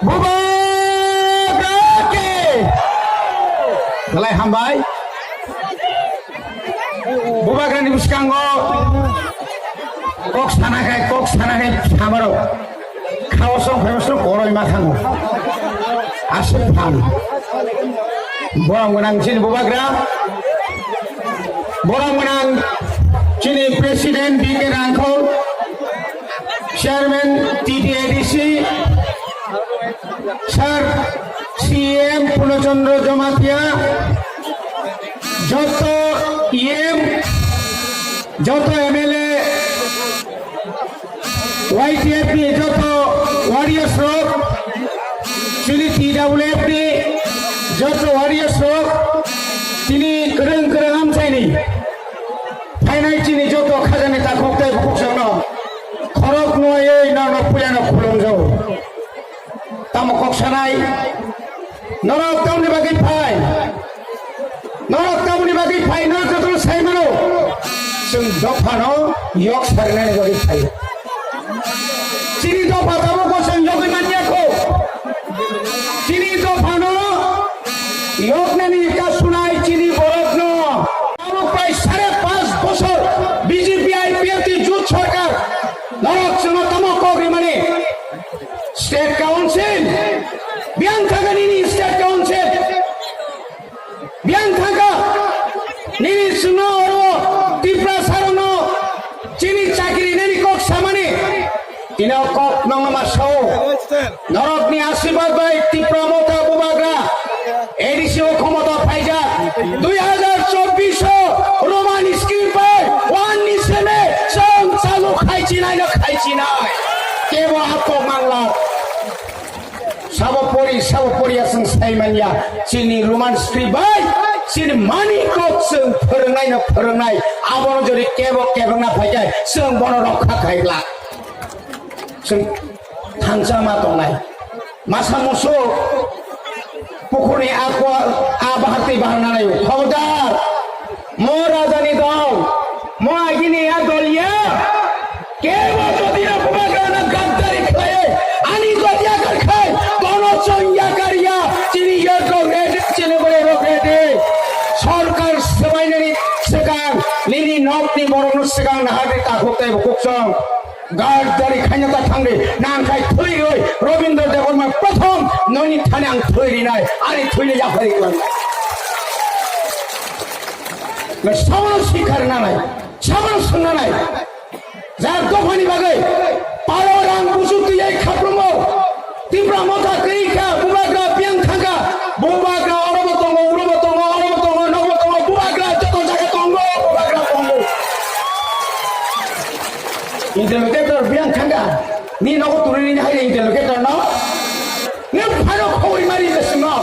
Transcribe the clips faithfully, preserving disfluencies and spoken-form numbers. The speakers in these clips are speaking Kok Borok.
Bubagra ki! Belai hambai. Bubagrani bwskango kok sana khai, kok sana khai samarok. Khao song phai song koroi ma thango. Aswk phan. Borok gwnang chini Bubagra. Borok gwnang chini President B K Rangkhol, Chairman T T A D C, Sir C M Purno Chandra Jamatia, joto E M, joto M L A, Y T F ni joto warriors rok, chini T W F ni joto warriors rok, chini kwrwng kwrwng amchaini phainai chini joto khajani takhuk tei bukhuk songno khorok nuwaiwi norokno puilano khulumjago. Tamo kok sanai? Norok tamni bagwi phai? Norok tamni bagwi phai? Norok jotono sai mano. Chwng dophano yok sarinani bagwi phai. Chini dopha tabuk bo chwng yogwi manya kho. Chini dophano yoknani ka sunai chini borokno. Tabuk prai sare panch bochor B J P I P F T jut sorkar. Norok chwngno tamo kok rimani? State Council, biyang thangkha nini State Council, biyang thangkha nini chwngno oro Tiprasa rokno chini chakri nini kok samani, ino kok nongma sao. Norokni asirwad bai Tipra Motha Bubagra A D C o khomota phaijak. Dui hazar chobbish o Roman script bai one ni seme chwng chalu khai chinai no khai chinai. Kebo ako mangla. Sabo pori, sabo pori aswng sai manya. Chini Roman script bai chini mani kok chwng phwrwngnai no phwrwngnai. Abono jodi kebo kebengna phaikai chwng bono rokha khai glak. Chwng thansa ma tongnai. Masa musu pukhurni akwa a bahar tei bahar nanai. Khobardar, mo rajani dol, mo agini a dol ya. Kebo jodi a bubagrano gaddari khlai, ani jodi yakar khai, bono chwng yakar ya, chini yar rok ready, chini bwrwi rok ready. Sorkar swbainani swkang, nini nokni borokno swkang nahardi takhuk tei bukhuk chwng. Gaddari khaina ta thangdi, nang khai thwi rwi Robindra Debbarma prothom noni thani ang thwi rinai, ani thwini yaphari rwi. Na sabono sikhar nanai, sabono swngnanai. Jar dophani bagwi palo rang busu tiyai khaprumo. Tipra Motha twi kha, bubagra biyang thangkha, bubagra orobo tongo, urobo tongo, orobo tongo, nogo tongo, bubagra joto jaga tongo, bubagra tongo. Interlocutor biyang thangkha, ni nogo turi ni hai interlocutor no, ni phano khobori mari je sino.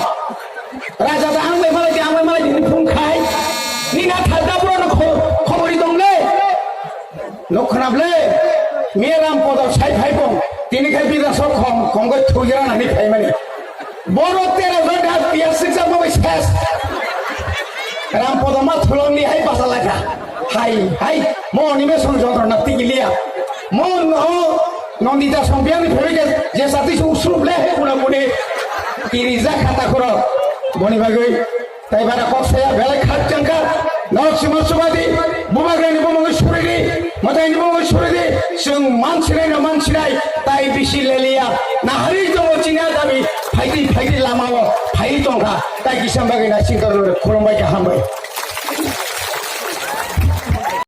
Raja da ang bai malai di, ang bai malai di, ni phung khai, ni na thalda pura no kho-, khobori dong le. Nukhnable, miya Ram Podo sai phai bong, tini khai bidasok khom, khom goi thugira nani phai mani. Boro tera jon da piya siksa mo bai ses. Ram Podo ma thulong ni hai basa lai kha. Hai, hai, mo ni me song jon na tigi liya. Mo no, Nondita song biya ni phai je, je sati su usrup le he kuna kuni. Tiri ja khata khoro. Boni bagwi. Tai bara kok saya belai khat jangkha. Nok sima subadi, bubagrani bumungwi suridi, mataini bumungwi suridi, chwng mansinai no mansinai, tai bisi leliya. Nahari tongo chini a dabi, phaidi phaidi lamao, phai tongkha. Tai kisa bagwi na singkarno khulumbai kha, hambai.